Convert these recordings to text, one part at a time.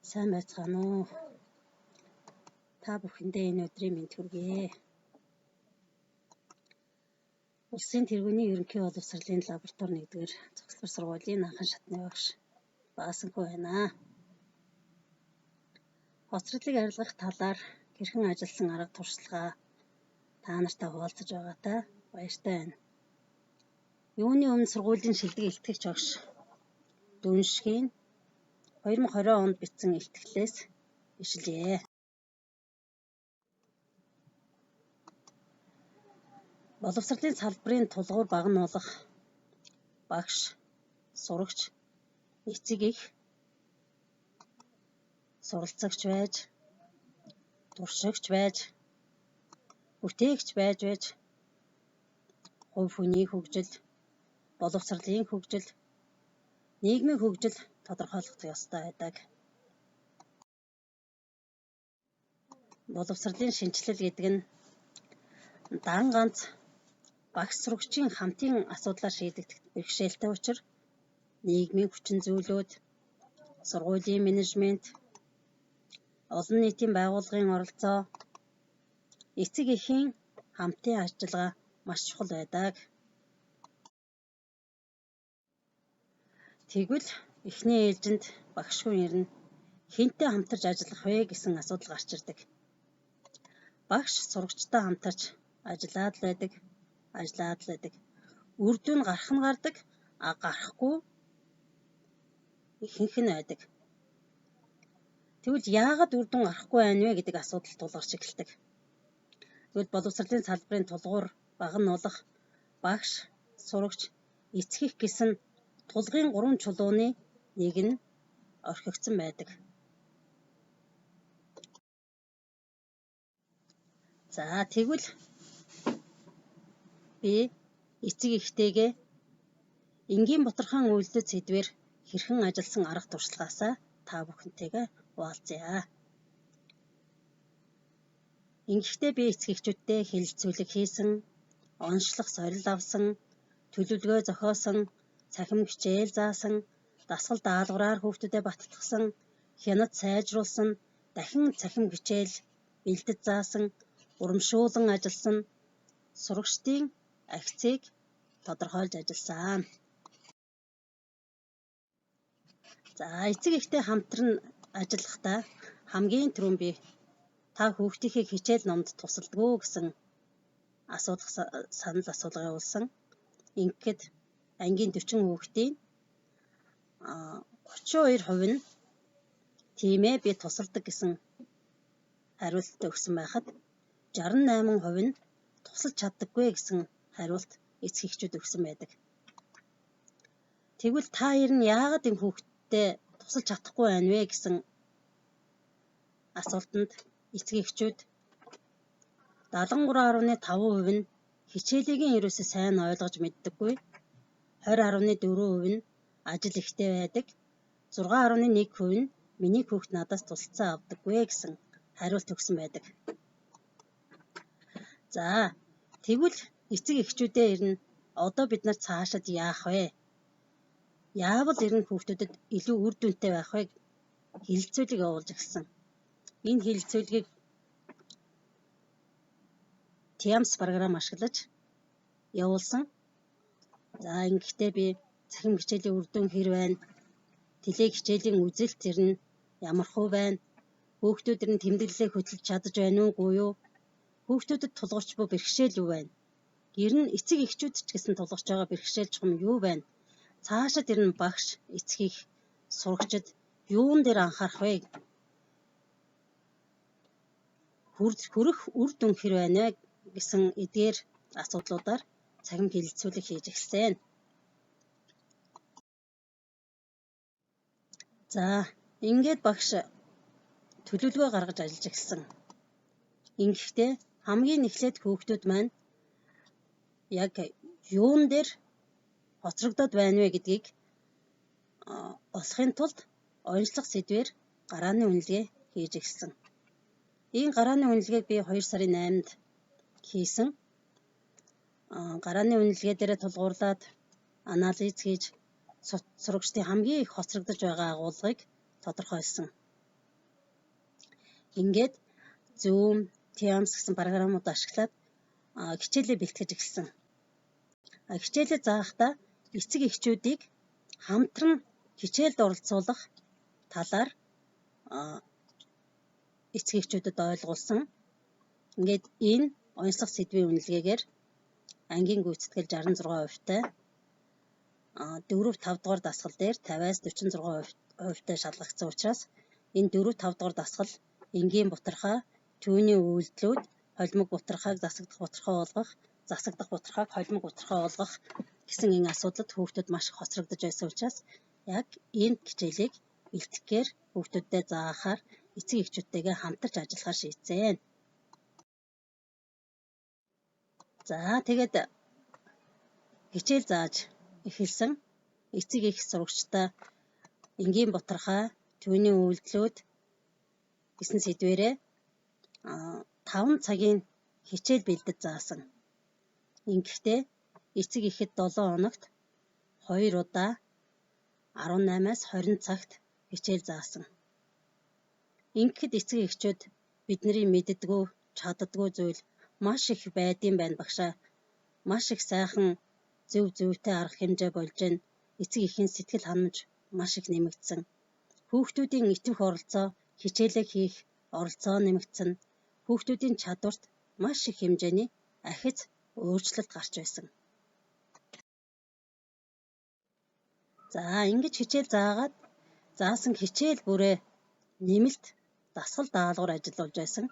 Сайн байцгаана уу? Та бүхэндээ энэ өдрийн мэнд хүргэе. Улсын тэргүүний ерөнхий боловсролын лаборатори 1-р цогцлбор сургуулийн анхан шатны багш Баасанхүү байна. Хоцродлыг арилгах талаар хэрхэн ажилласан арга туршлагаа та нартай хуваалцаж байгаатай баяртай байна. Юуны өмнө сургуулийн шилдэг илтгэгч багш Дүншгийн 2020 онд бичсэн илтгэлээс ишлэе. Боловсролын салбарын тулгуур баг нь болох багш, сурагч, эцэг эх, суралцагч байж, туршигч байж, бүтээгч байж хувь хүний хөгжил, боловсролын хөгжил, нийгмийн хөгжил тодорхойлогдох ёстой байдаг. Боловсролын шинэчлэл гэдэг нь дан ганц багш сурагчийн хамтын асуудлаар шийдэгдэх бэрхшээлтэй учир нийгмийн хүчин зүйлүүд, сургуулийн менежмент, олон нийтийн байгууллагын оролцоо, эцэг эхийн хамтын ажиллагаа маш чухал байдаг. Тэгвэл эхний ээлжинд багш хүн ирнэ хэнтэй хамтарч ажиллах вэ гэсэн асуудал гарч ирдэг. Багш сурагчтай хамтарч ажиллаад л байдаг, ажиллаад л байдаг. Үр дүн гарах нь гардаг, а гарахгүй ихэнх нь байдаг. Тэгвэл яагаад үр дүн гарахгүй байна вэ гэдэг асуудал тулгарч эхэлдэг. Тэгвэл боловсролын салбарын тулгуур баг нь болох багш, сурагч, эцэг эх гэсэн тулгын гурван чулууны нэг нь орхигдсон байдаг. За тэгвэл би эцэг эхтэйгээ энгийн бутархан үйлдэл сэдвээр хэрхэн ажилласан арга туршлагаасаа та бүхэнтэйгээ хуваалцъя. Ингэхдээ би эцэг эхчүүдтэй хэлэлцүүлэг хийсэн, онцлог сорил авсан, төлөвлөгөө зохиосон, цахим хичээл заасан, дасгал даалгавраар хүүхдүүдэд баттгасан, хянаж сайжруулсан, дахин цахим хичээл бэлдэж заасан, урамшуулан ажилласан, сурагчдын акцийг тодорхойлж ажилласан. За эцэг эхтэй хамтран ажиллахдаа хамгийн түрүүнд би та хүүхдийнхээ хичээл номд тусалдаг уу гэсэн асуудах санал асуулга явуулсан. Ингээд ангийн 40 хүүхдийн 32% нь тийм ээ би тусалдаг гэсэн хариулт өгсөн байхад 68% нь тусалж чаддаггүй гэсэн хариулт эцэг эхчүүд өгсөн байдаг. Тэгвэл та ер нь яагаад энэ хүүхдтэй тусалж чадахгүй байна вэ гэсэн асуултанд эцэг эхчүүд 73.5% нь хичээлийг нь ерөөсөө сайн ойлгож мэддэггүй, 20.4% нь ажил ихтэй байдаг, 6.1% нь миний хүүхд надаас тусалцаа авдаггүй гэсэн хариулт өгсөн байдаг. За тэгвэл эцэг эхчүүдээ ер нь одоо бид нар цаашид яах вэ? Яавал ер нь хүүхдүүдэд илүү үр дүнтэй байх вэ? Хэлэлцүүлэг явуулж эхэлсэн. Энэ хэлэлцүүлгийг TIAMS програм ашиглаж явуулсан. За ингэхдээ би цахим хичээлийн үр дүн хэр байна? Теле хичээлийн үзэлт ер нь ямархуу байна? Хүүхдүүд ер нь тэмдэглэлээ хөтлөж чадаж байна уугүй юу? Хүүхдүүдэд тулгарч буй бэрхшээл юу байна? Ер нь эцэг эхчүүд ч гэсэн тулгарч байгаа бэрхшээл чухам юу байна? Цаашид ер нь багш, эцэг эх, сурагчид юун дээр анхаарах вэ? Хүрэх үр дүн хэр байна вэ гэсэн эдгээр асуудлуудаар цахим хэлэлцүүлэг хийж эхэлсэн. За ингээд багш төлөвлөгөө гаргаж ажиллаж эхэлсэн. Ингэхдээ хамгийн эхлээд хүүхдүүд маань яг юун дээр хоцрогдоод байна вэ гэдгийг олохын тулд онцлог сэдвээр гарааны үнэлгээ хийж эхэлсэн. Энэ гарааны үнэлгээг би 2 сарын 8-нд хийсэн. Гарааны үнэлгээ дээрээ тулгуурлаад анализ хийж сурагчдын хамгийн их хоцрогдож байгаа агуулгыг тодорхойлсон. Ингээд Zoom, Teams гэсэн програмууд ашиглаад хичээлээ бэлтгэж эхэлсэн. Хичээлээ заахдаа эцэг эхчүүдийг хамтран хичээлд оролцуулах талаар эцэг эхчүүдэд ойлгуулсан. Ингээд энэ онцлог сэдвийн үнэлгээгээр ангийн гүйцэтгэл 66%-тай, 4 5 дугаар дасгал дээр 50-аас 46%-тай шалгагдсан учраас энэ 4 5 дугаар дасгал энгийн бутархай, түүний үйлдэлүүд, холимог бутархайг засагдах бутархай болгох, засагдах бутархайг холимог бутархай болгох гэсэн энэ асуудалд хүүхдүүд маш их хоцрогдож байсан учраас яг энэ хичээлийг бэлтгэхээр хүүхдүүдэд заахаар эцэг эхчүүдтэйгээ хамтарч ажиллахаар шийдсэн. За тэгээд хичээл зааж эхэлсэн. Эцэг эх сурагчдаа энгийн бутархай, түүний үйлдэлүүд гэсэн сэдвээрээ 5 цагийн хичээл бэлдэж заасан. Ингэхдээ эцэг эхэд 7 хоногт 2 удаа 18-аас 20 цагт хичээл заасан. Ингэхэд эцэг эхчүүд бидний мэддэггүй, чаддаггүй зүйл маш их байдсан байна багшаа. Маш их сайхан зөв зөвтэй арга хэмжээ болж байна. Эцэг эхийн сэтгэл ханамж маш их нэмэгдсэн. Хүүхдүүдийн итгэх оролцоо, хичээлээ хийх оролцоо нэмэгдсэн. Хүүхдүүдийн чадварт маш их хэмжээний ахиц өөрчлөлт гарч байсан. За ингэж хичээл заагаад заасан хичээл бүрээ нэмэлт дасгал даалгавар ажиллуулж байсан.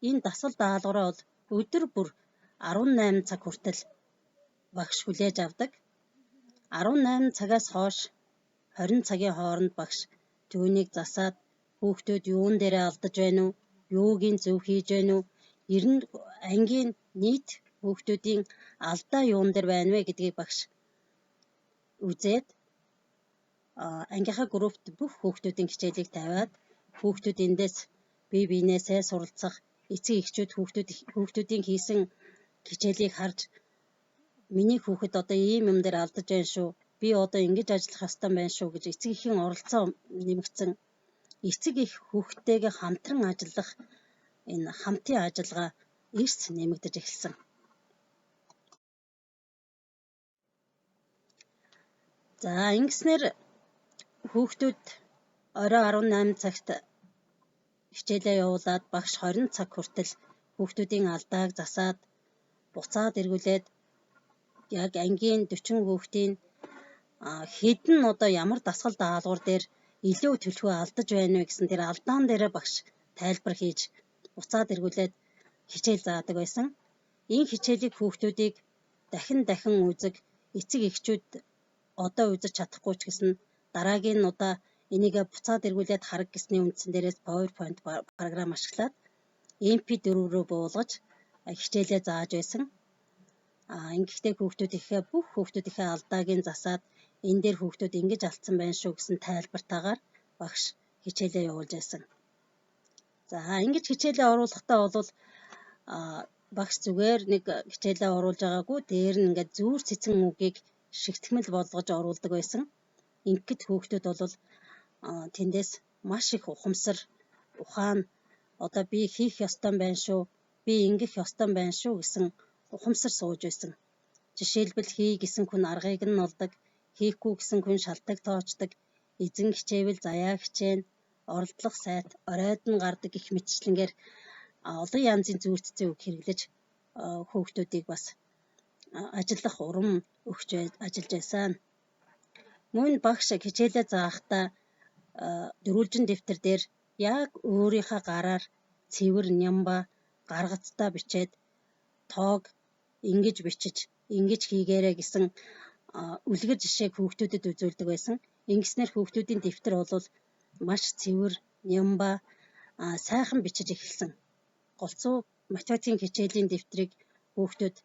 Энэ дасгал даалгавраа бол өдөр бүр 18 цаг хүртэл багш хүлээж авдаг. 18 цагаас хойш 20 цагийн хооронд багш түүнийг засаад хүүхдүүд юун дээрээ алдаж байна уу, юуг нь зөв хийж байна уу, ер нь ангийн нийт хүүхдүүдийн алдаа юун дээр байна вэ гэдгийг багш үзээд ангийнхаа группт бүх хүүхдүүдийн хичээлийг тавиад хүүхдүүд эндээс бие биенээсээ суралцах, эцэг эхчүүд хүүхдүүдийн хийсэн хичээлийг харж миний хүүхэд одоо ийм юм дээр алдаж байна шүү, би одоо ингэж ажиллах ёстой байна шүү гэж эцэг эхийн оролцоо нэмэгдсэн. Эцэг эх хүүхдтэйгээ хамтран ажиллах энэ хамтын ажиллагаа эрс нэмэгдэж эхэлсэн. За ингэснээр хүүхдүүд орой 18 цагт хичээлээ явуулаад багш 20 цаг хүртэл хүүхдүүдийн алдааг засаад буцаад эргүүлээд яг ангийн 40 хүүхдийн хэд нь одоо ямар дасгал даалгавар дээр илүү төлхөө алдаж байна вэ гэсэн тэр алдаан дээрээ багш тайлбар хийж буцаад эргүүлээд хичээл заадаг байсан. Энэ хичээлийг хүүхдүүдийг дахин дахин үзэг эцэг эхчүүд одоо үзэж чадахгүй ч гэсэн дараагийн удаа энийгээ буцаад эргүүлээд хараг гэсний үндсэн дээрээс PowerPoint програм ашиглаад MP4 рүү буулгаж хичээлээ зааж байсан. Ингэхдээ хүүхдүүдийнхээ бүх хүүхдүүдийнхээ алдааг нь засаад энэ дээр хүүхдүүд ингэж алдсан байна шүү гэсэн тайлбартаагаар багш хичээлээ явуулж байсан. За ингэж хичээлээ оруулахдаа бол багш зүгээр нэг хичээлээ оруулж байгаагүй дээр нь ингээд зүүр цэцэн үгийг шигтгэмэл болгож оруулдаг байсан. Ингээд хүүхдүүд бол тэндээс маш их ухамсар, ухаан одоо би хийх ёстой байна шүү, би ингэх ёстой байна шүү гэсэн ухамсар сууж байсан. Жишээлбэл хий гэсэн хүн аргыг нь олдог, хийхгүй гэсэн хүн шалтаг тоочдог, эзэн хичээвэл заяа хичээнэ, оролдлого сайт, оройд нь гардаг гэх мэтчилэнгээр олон янзын зүүр цэцэн үг хэрэглэж хүүхдүүдийг бас ажиллах урам өгч ажиллаж байсан. Мөн багш хичээлээ заахдаа дөрвөлжин дэвтэр дээр яг өөрийнхөө гараар цэвэр нямба гаргацтай бичээд тоог ингэж бичиж, ингэж хийгээрэй гэсэн үлгэр жишээг хүүхдүүдэд үзүүлдэг байсан. Ингэснээр хүүхдүүдийн дэвтэр бол маш цэвэр, нямба сайхан бичиж эхэлсэн. Голцоо математикийн хичээлийн дэвтрийг хүүхдүүд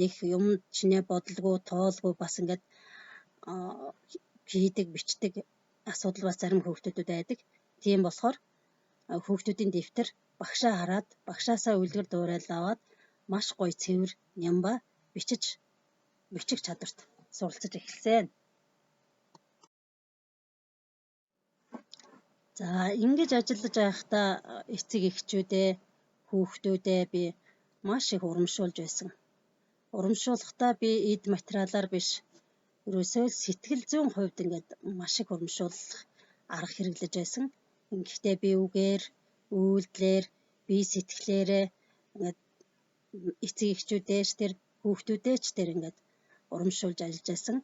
нэг юм чинээ бодолгүй, тоолгүй бас ингээд хийдэг, бичдэг асуудал бас зарим хүүхдүүдэд байдаг. Тийм болохоор хүүхдүүдийн дэвтэр багшаа хараад, багшаасаа үлгэр дуурайл аваад маш гоё цэвэр нямба бичиж бичих чадварт суралцаж эхэлсэн. За, ингэж ажиллаж байхдаа эцэг эхчүүдээ, хүүхдүүдээ би маш их урамшуулж байсан. Урамшуулахдаа би эд материалаар биш, ерөөсөө л сэтгэл зүйн хувьд ингээд маш их урамшуулах арга хэрэглэж байсан. Ингэхдээ би үгээр, үйлдэлээр, бие сэтгэлээрээ ингээд эцэг эхчүүдээ ч тэр, хүүхдүүдээ ч тэр ингээд урамшуулж ажиллаж байсан.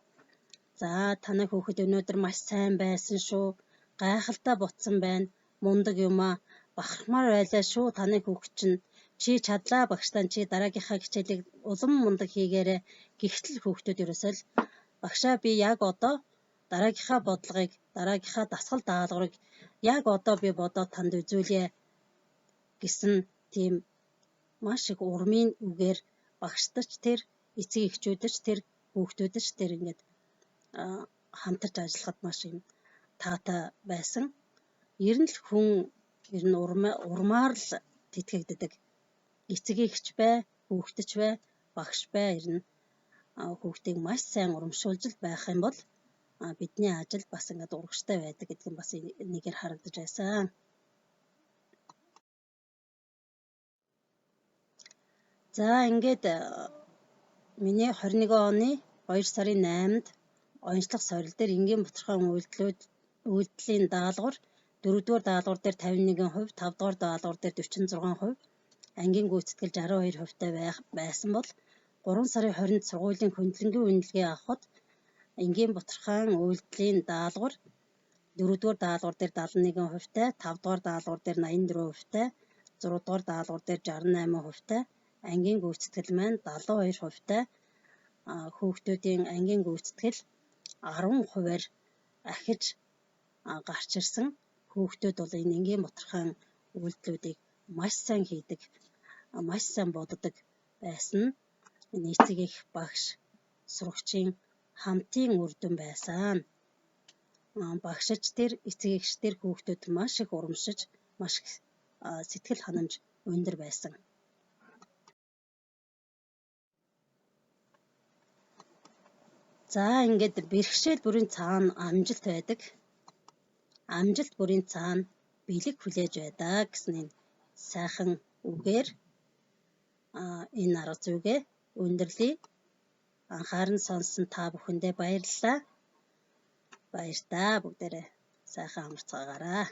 За, танай хүүхэд өнөөдөр маш сайн байсан шүү. Гайхалтай ботсон байна. Мундаг юм аа. Бахархмаар байлаа шүү танай хүүхэд чинь. Чи чадлаа багштаа, чи дараагийнхаа хичээлийг улам мундаг хийгээрэй. Гэхдээ хүүхдүүд ерөөсөө л багшаа би яг одоо дараагийнхаа бодлогыг, дараагийнхаа дасгал даалгаврыг яг одоо би бодоод танд үзүүлье гэсэн тийм маш их урмын үгээр багшд ч тэр, эцэг эхчүүд ч тэр, хүүхдүүд ч тэр ингээд хамтарч ажиллахад маш юм таатай байсан. Ер нь л хүн ер нь урмаар л тэтгэгддэг. Эцэг эгч бай, хүүхэд ч бай, багш бай, ер нь хүүхдийг маш сайн урамшуулж л байх юм бол бидний ажил бас ингээд урагштай байдаг гэдэг нь бас нэгээр харагдаж байсан. За, ингээд миний 21 оны 2 сарын 8-нд онцлог сорил дээр энгийн бутархайн үйлдэлийн даалгавар 4-р даалгавар дээр 51%, 5-р даалгавар дээр 46%, ангийн гүйцэтгэл 62% байсан бол 3 сарын 20-нд сургуулийн хөндлөнгийн үнэлгээ авахад энгийн бутархайн үйлдэлийн даалгавар 4-р даалгавар дээр 71%, 5-р даалгавар дээр 84%, 6-р даалгавар дээр 68%, ангийн гүйцэтгэл маань 72%, хүүхдүүдийн ангийн гүйцэтгэл 10%-аар ахиж гарч ирсэн. Хүүхдүүд бол энэ энгийн бутархайн үйлдэлүүдийг маш сайн хийдэг, маш сайн боддог байсан нь энэ эцэг эх, багш, сурагчийн хамтын үр дүн байсан. Багшч тэр, эцэг эгч тэр хүүхдүүд маш их урамшиж, маш их сэтгэл ханамж өндөр байсан. За, ингээд бэрхшээл бүрийн цаана амжилт байдаг. Амжилт бүрийн цаана бэлэг хүлээж байдаг гэсэн энэ сайхан үгээр энэ арга зүйгээ өндөрлөе. Анхааран сонссон та бүхэндээ баярлалаа. Баяртай бүгдээрээ сайхан амарцгаагаарай.